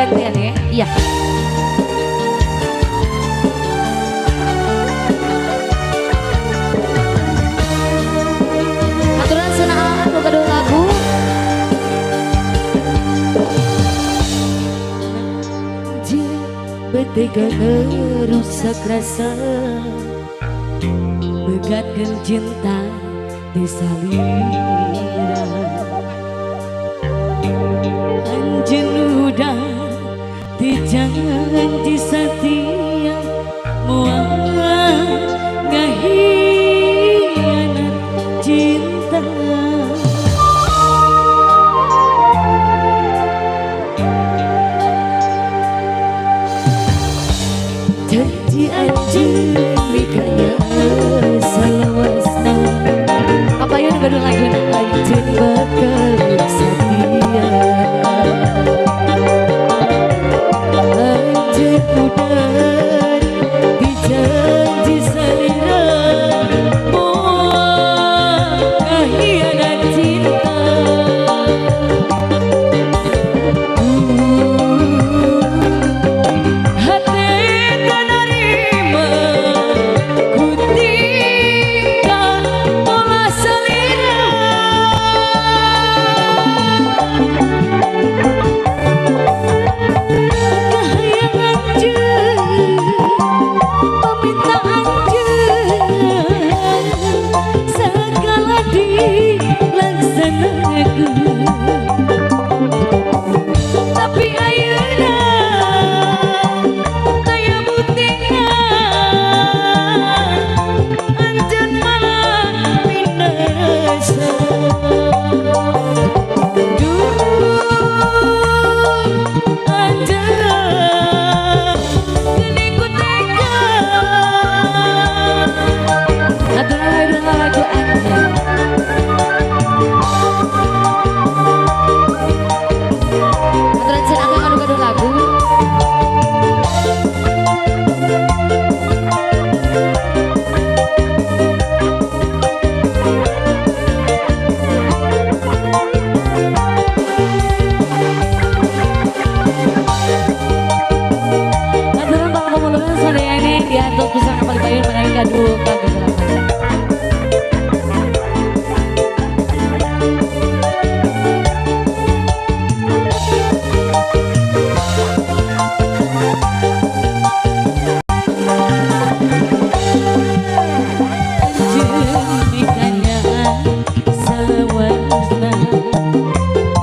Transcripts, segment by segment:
Gantian ya. Iya. Aturan senaan buka dua lagu. Betega ngerusak rasa, megatkan cinta di salira. Anjeun udah dijanji setia, moal ngahianat cinta. Janji anjeun mikanya salawasna. Apa yun gaduh lagu anjeun bakal setia. Anjeun udah dijanji salira, moal ngahianat cinta. Tapi ayeuna taya buktina, anjeun malah pindah rasa. Duh anjeun geuning ku tega. Aturan lagu anjeun.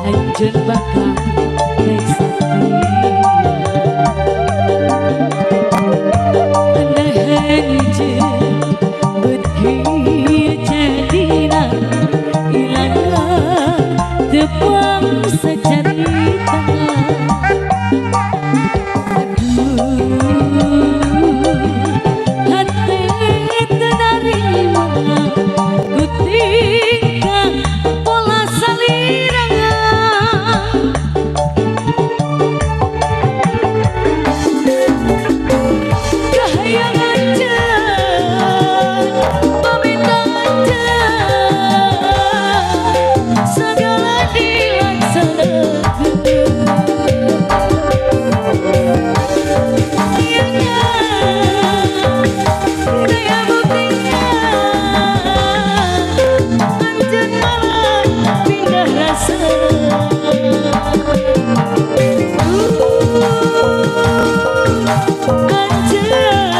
Anjeun bakal naik setia, anjeun beuki jadina ilang tepang sacarita. Aduh hate teu narima ku tingkah pola salira. Kahayang anjeun, paminta anjeun, segala dilaksanakeun. Ayeuna daya buktina, anjeun malah pindah rasa. Anjeun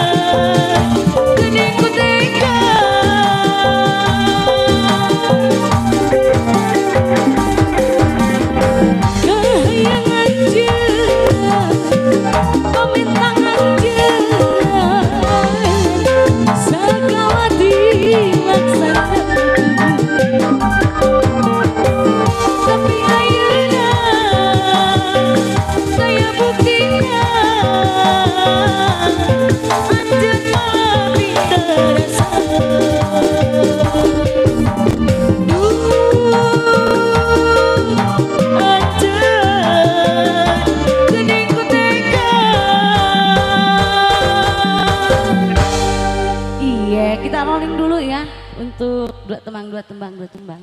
geuning ku tega. Kahayang anjeun, paminta anjeun, segala dilaksanakeun. Tapi ayeuna daya buktina, anjeun malah pindah rasa. Duh anjeun geuning ku tega. Iya, kita rolling dulu ya untuk dua tembang, dua tembang, dua tembang.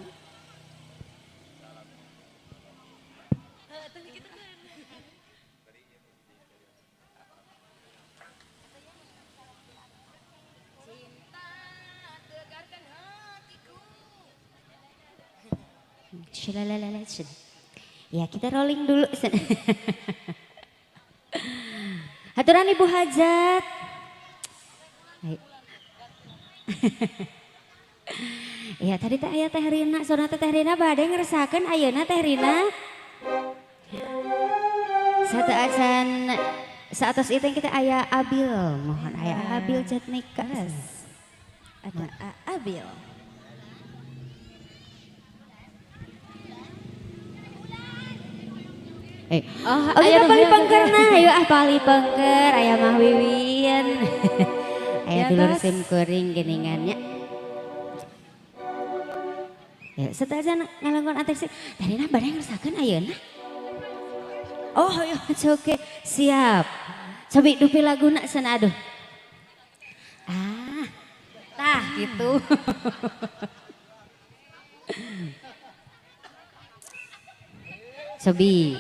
Ya kita rolling dulu. Haturan Ibu Hajat. Ya tadi teh aya Teh Rina, saurna teh Teh Rina bade ngeresakeun ayeuna Teh Rina. Satu acan saatos itu kita aya Abil, mohon aya Abil Jatnika. Ada Abil. Oh, ayo pali pengker nah, ayo ah pali pengker, aya Mah Wiwin. Aya dulur sim kuring geningannya. Ya, setajan ngalangkon ateksi. Tadi nah bade ngeresakeun ayeuna. Oh, ya oke, siap. Cobi dupi laguna sana aduh. Ah. Tah gitu. Cobi.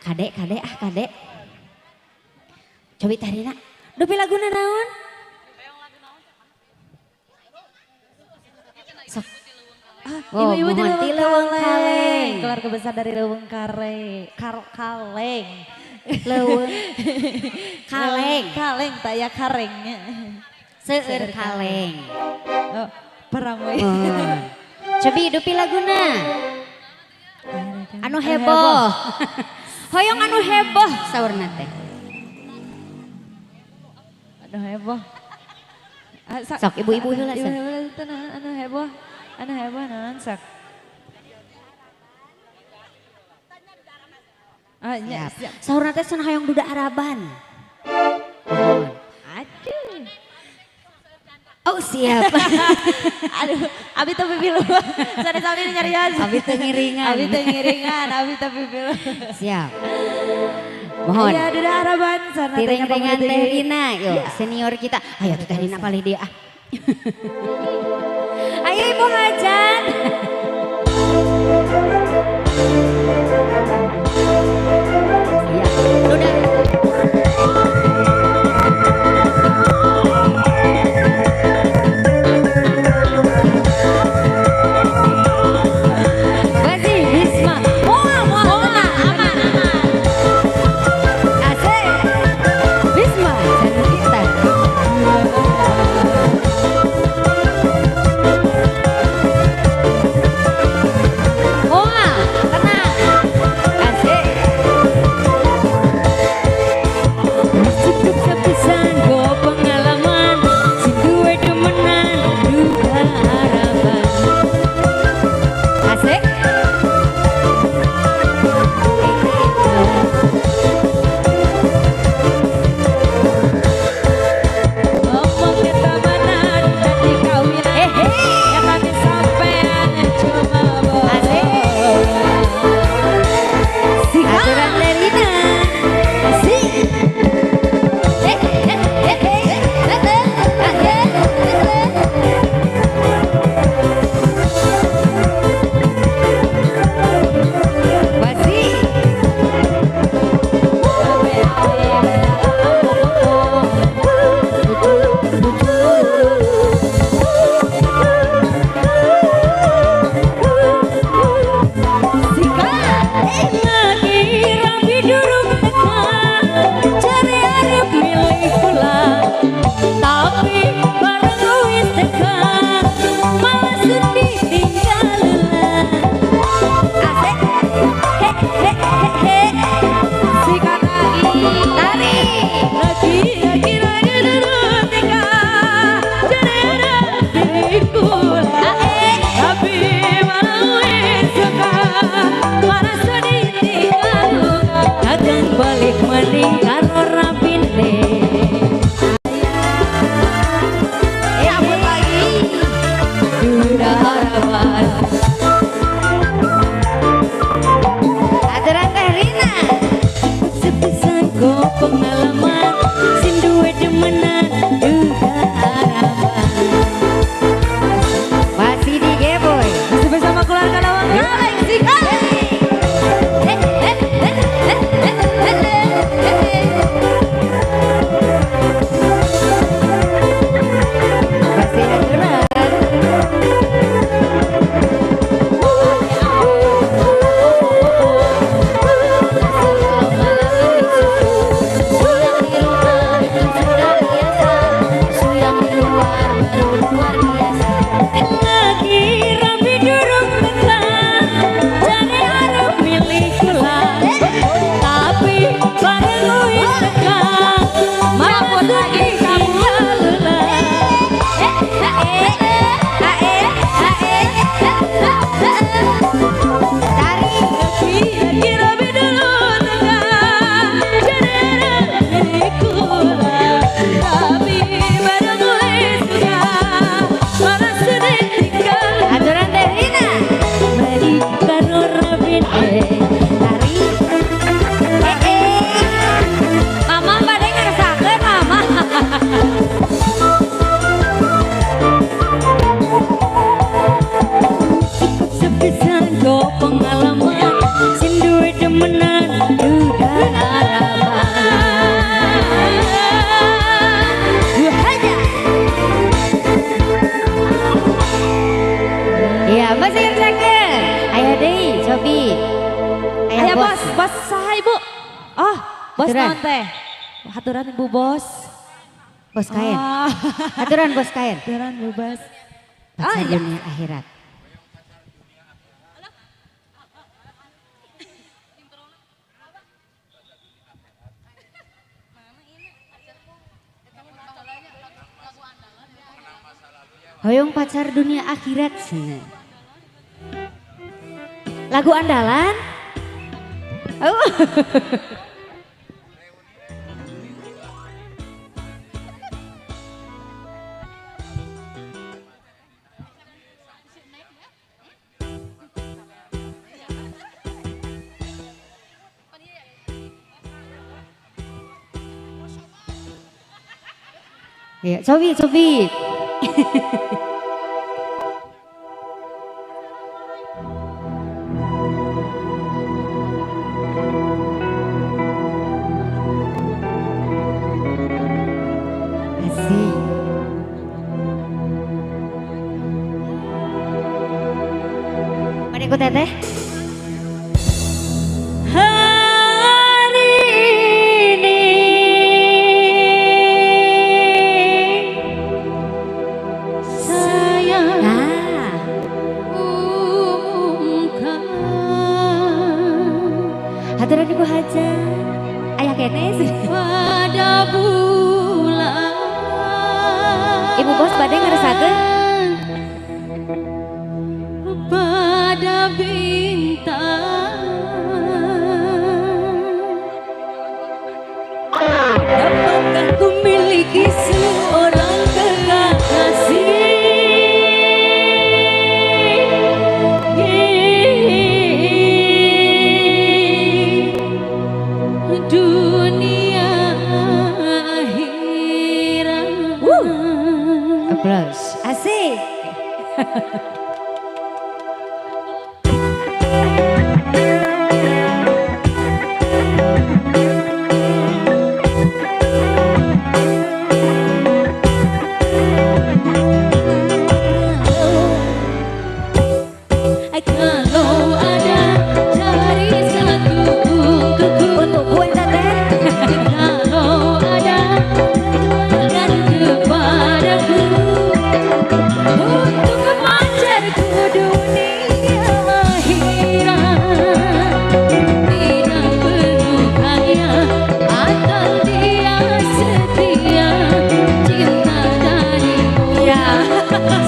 Kadek, kadek, ah kadek. Cobi tarina. Dupi laguna naon? Sok. Ah, ibu-ibu di Leuweung Kaleng. Keluarga besar dari Leuweung Kaleng. Kaleng. Leuweung Kaleng. Kaleng, tak ya karengnya. Seueur kaleng. Oh, perang we. Oh. Cobi dupi laguna. Anu heboh. Hoyong anu heboh saurna teh. Anu heboh. Sok ibu-ibu heula. Anu heboh. Anu heboh naon sok. Ah, nya, siap. Saurna teh cenah hoyong duda Araban. Aduh. Oh siap. Aduh, abi teu pipilu. Sane-sane nyarios. Abi teu ngiringan. Abi teu ngiringan, abi teu pipilu. Siap. Mohon. Aya duda Araban sana tiring-ringan Teh Rina, yo senior kita. Ayo Teh Rina palih dia ah. Ayo Ibu Hajat. Siap. Duda. Bos naon teh? Haturan Ibu Bos. Bos kain. Haturan Bos kain. Haturan Bu Bos. Pacar dunia akhirat. Hoyong pacar dunia akhirat. Lagu andalan. Oh. Ya, cobi, cobi. Asik. Mari ikut teteh. Hari ini saya umumkan. Haturan Ibu Haja, ayah kene sih. Pada bulan Ibu Bos bade ngeresakeun pada bintang. Dapatkah ku miliki seorang kekasih? Dunia akhirat. Applause. Asik. Kalau ada cari satu untukku, Untukku teteh. Kalau ada dan kepadaku, untuk pacarku dunia akhirat. Tidak perlu kaya atau dia setia, cinta dari muda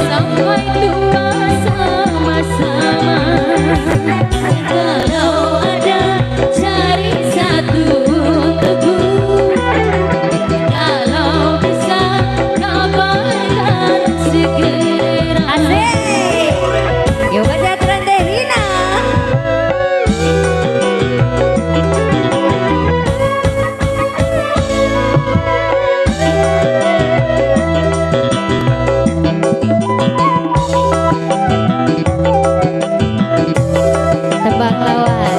sampai tua sama-sama. Kalau ada cari satu untukku, kalau bisa kabarkan segera. Asik. Yuk baca aturan Teh Rina. Tebak lawan.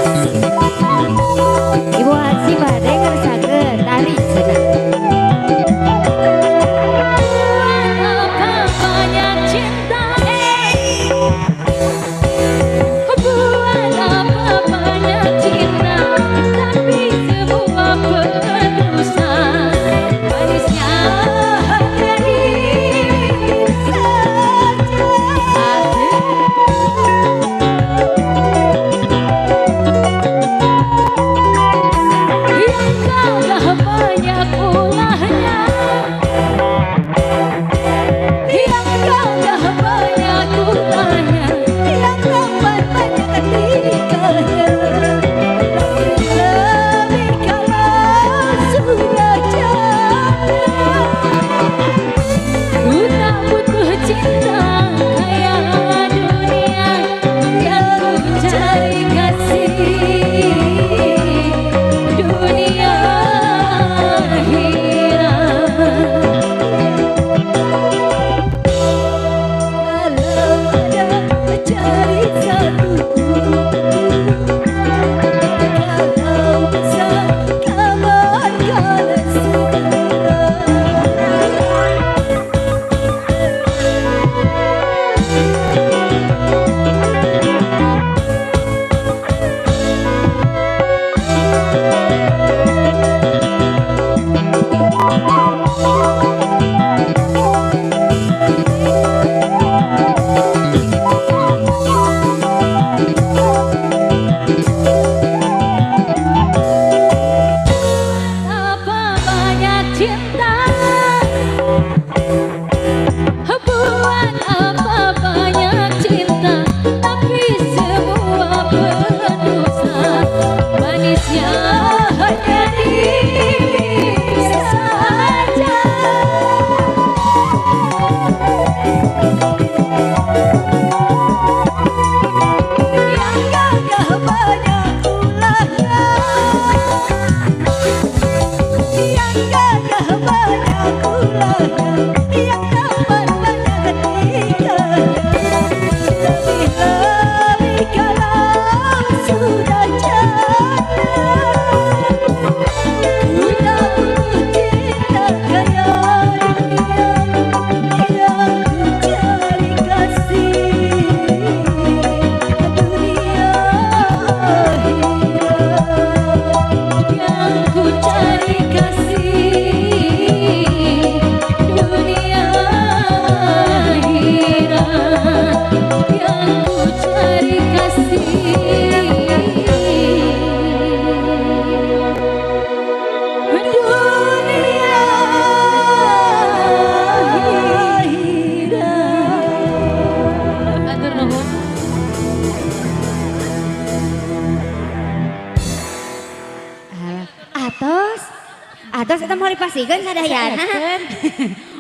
Mau dipasihkeun sadayana.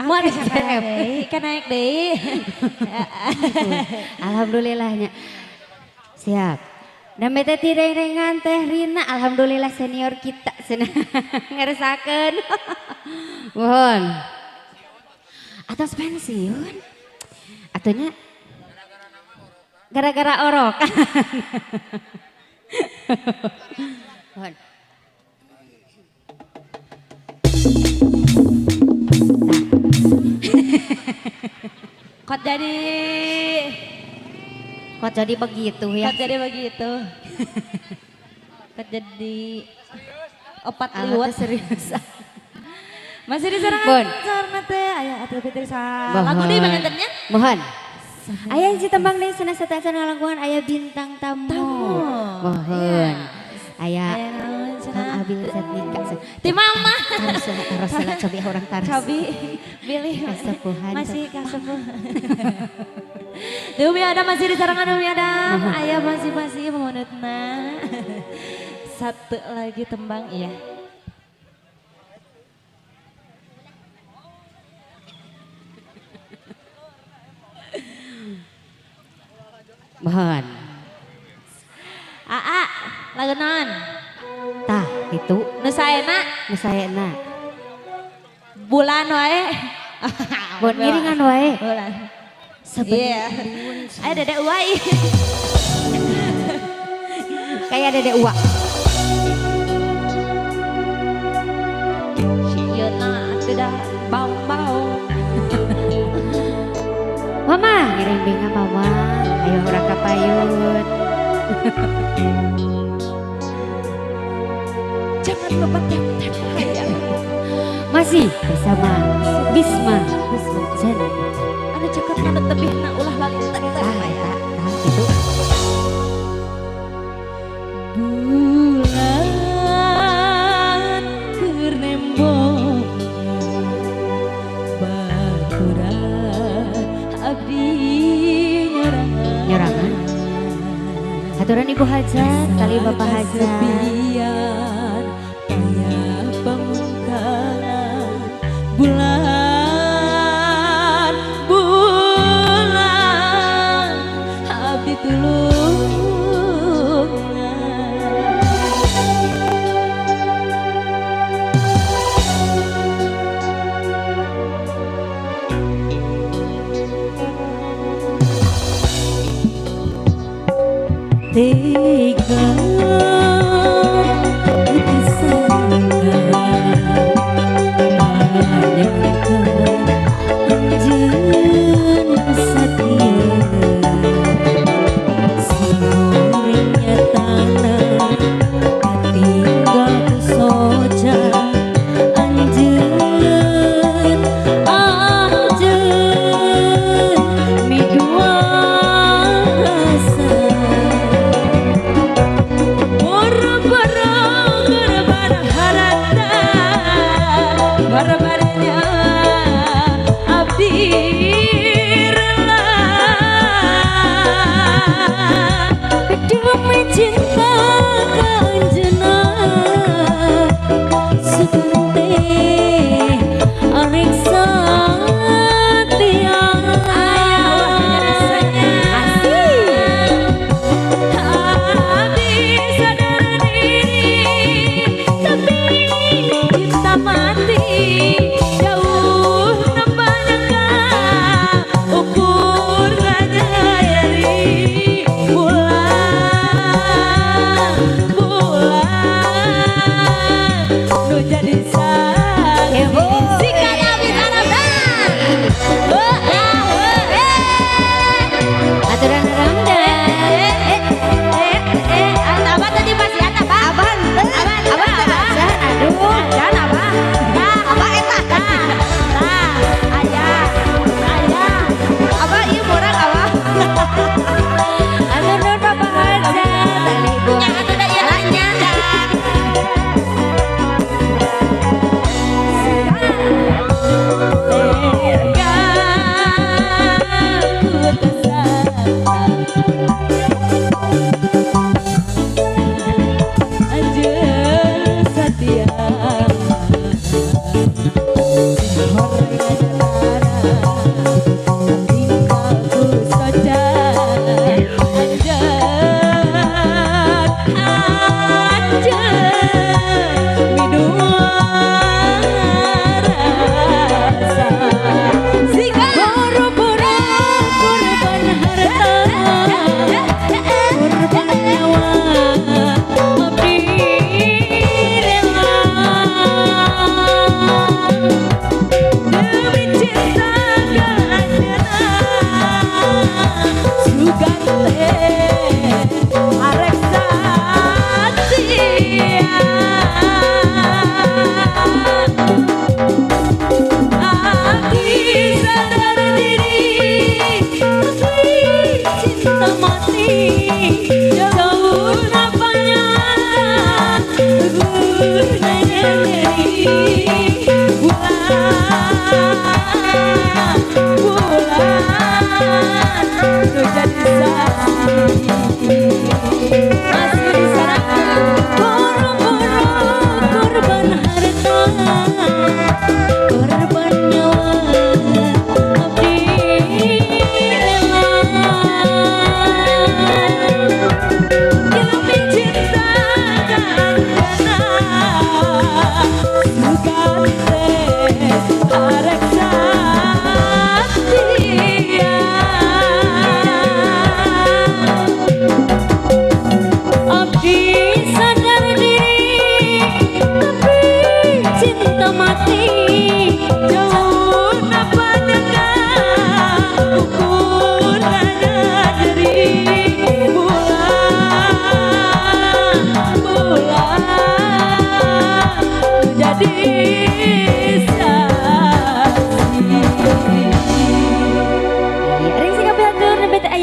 Mau deui, kan naik deui. Alhamdulillahnya. Siap. Dan teh tireng-rengan teh Rina, alhamdulillah senior kita cenah ngeresakeun. Mohon. Atos pensiun. Atunya gara-gara orok. Mohon. Kok jadi begitu ya? Kok jadi begitu? Kok jadi opat liwat serius. Masih diserang sarna teh aya atuh Fitri sa. Lagu deui pangantennya? Mohon. Aya hiji tembang deui cenah sateuacan ngalangkungan aya bintang tamu. Mohon. Aya Kang Abil Zatnika. Ti mama. Taros lah cobi orang taros. Cobi bilih kasepuhan. Masih kasepuhan. Umi Adam masih di sarangan Umi Adam. Ayah masih memunutna. Satu lagi tembang iya. Mohon. Aa, lagu naon? Tah, itu. Nu saena? Nu saena. Bulan wae. Bulan ngiringan wae. Bulan. Sebenarnya. Iya. Ayo Dede Uwa. Kayak Dede Uwa. Sieuna tidak bau-bau. Mama, ngiring binga mama. Ayo urang ka payun. Jangan lupa tap-tap hayang. Masih bersama Bisma Zen. Anu cekap anu tebihna ulah lali teh hayang. Tah gitu. Bulan keur nembong baturan abdi nyorangan. Nyorangan. Aturan Ibu Hajat, kali Bapak Hajat. Bulan, bulan, abdi tulungan. Tega midua rasa.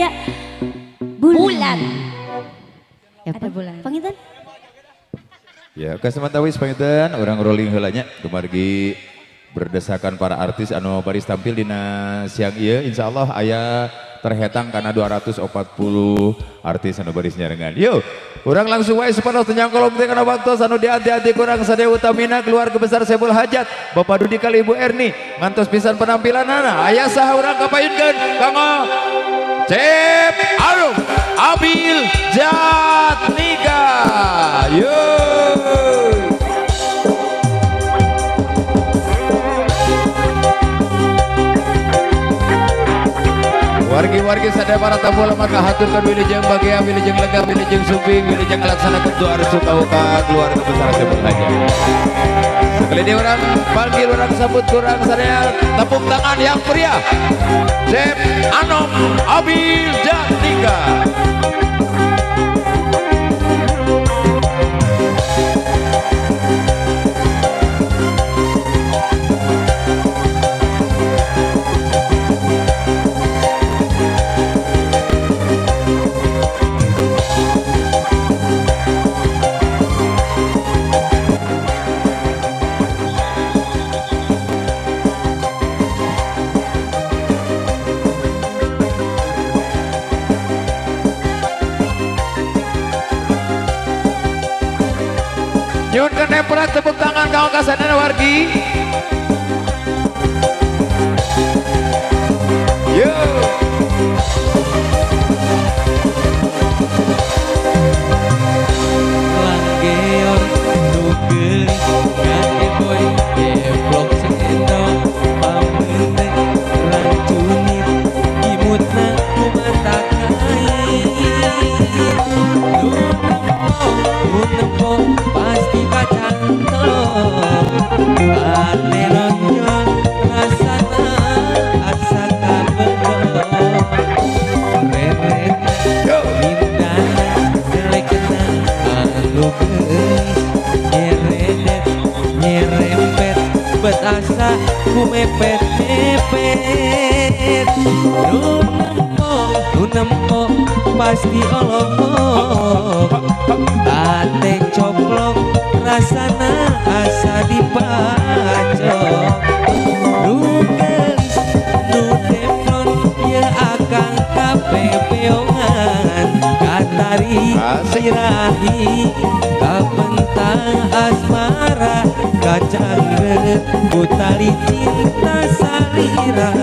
aya bulan. Ya, ada bulan. Panginten? Ya, kasemantawis panginten urang rolling heula nya kumargi berdesakan para artis anu baris tampil dina siang ieu insyaallah aya terhetang karena 240 artis anu baris nyarengan. Yo, urang langsung wae supados teu nyangkolom teh kana waktos anu dianti-anti kurang sadaya utamina keluarga besar Saiful Hajat, Bapak Dudi kali Ibu Erni ngantos pisan penampilanana. Aya saha urang kapayunkeun kanggo Cep Arum Abil Jatnika. Yo. Wargi-wargi sadaya para tamu lemah kahaturkeun wilujeng bagea, wilujeng lega, wilujeng sumping, wilujeng ngalaksanakeun doa restu ka keluarga besar Saiful Hajat. Sekali dia orang panggil orang sambut kurang sadaya tepuk tangan yang pria. Cep Anom Abil Jatnika. Nyuhun kenepran tepuk tangan kanggo kasadayana wargi. Yo. Langgeor nu geulis ngageboy jeblok cendol pameute rancunit imutna ku mata kain. Nu nempo pasti kacantol ate nonjol rasana asa kabedol reret mindana jelekna anu geulis nyeredet nyerempet bet asa ku mepet mepet. Nu nempo pasti olohok ate coplok rasana asa dipacok. Nu geulis nu teflon ye akang kapepeongan katari sirahi kapentang asmara kacangreut ku tali cinta salira.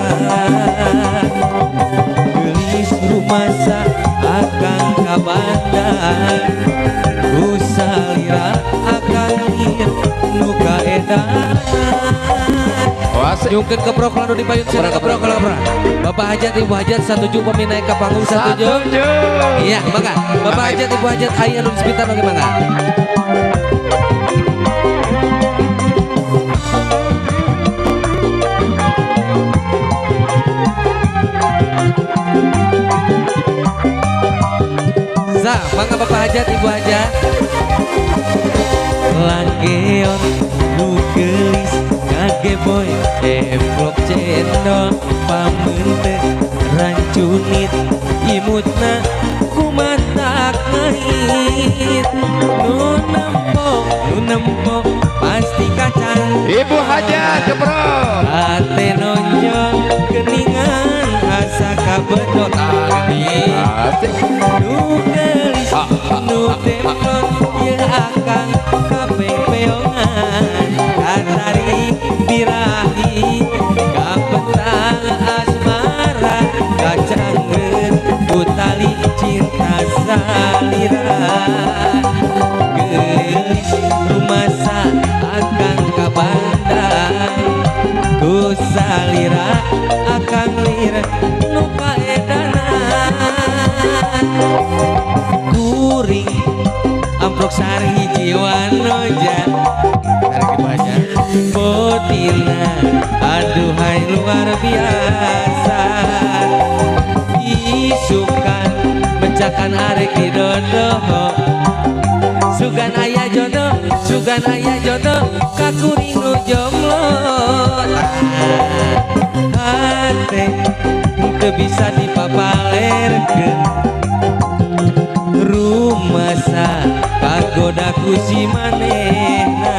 Geulis rumasa akang kabandang ku salira akang lir nu kaedan. Nyungkeun keprok lalu dipayun sira keprok keprok. Bapak Hajat Ibu Hajat satuju pami naik ke panggung satuju. Iya, mangga. Bapak Hajat Ibu Hajat aya nu di sekitar oge mangga. Sa, mangga Bapak Hajat Ibu Hajat. Langgeon nu geulis ngageboy emplok cendol pameute rancunit imutna ku matak ngahit. Nu nempo pasti kacang Ibu Hajat keprok ate nonjol geningan asa kabedol asik. Nu geulis nu teflon ye akang kapepeongan katari birahi kapetang asmara kacangreut ku tali cinta salira. Geulis rumasa akang kabandang ku salira akang lir nu kaedanan. Kuring amprok sari jiwa noja botina aduhai luar biasa. Isukan mecakan arek di dodo sugan ayah jodoh sugan ayah jodoh kakuring nu jomblo. Hate teu bisa dipapale. ngalerkeun rumasa kagoda ku si manehna.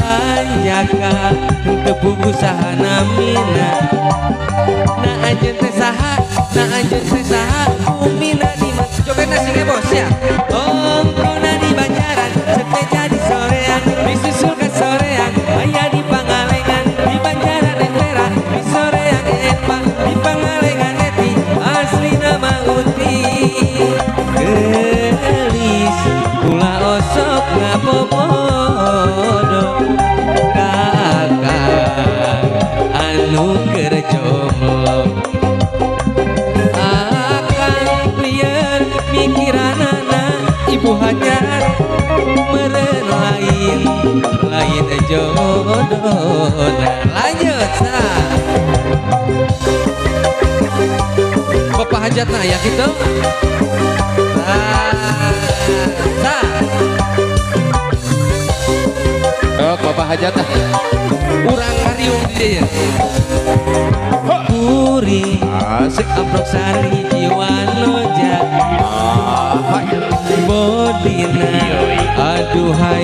Hanjaka henteu puguh saha namina. Na anjeun teh saha, na anjeun teh saha, bumina di mana? Jogetna sing bos ya. Ongkona di Banjaran, seteja di sorean, disusul ke sorean, aya di Pangalengan, di Banjaran Entera, di sorean Epa, di Pangalengan Eti, asli nama Uti. Gelis, ulah osok ngabobodo, kakak anu keur jomblo. Akang lieur mikiranana, ibu hajat meureun lain lain jodona. Lanjut sa. Bapak hajatna ya gitu. Sa. Oh, Bapak hajat ah. Urang ngariung di dieu. Kuring Asik. Amprok sari jiwa loja Ah, bodina aduhai.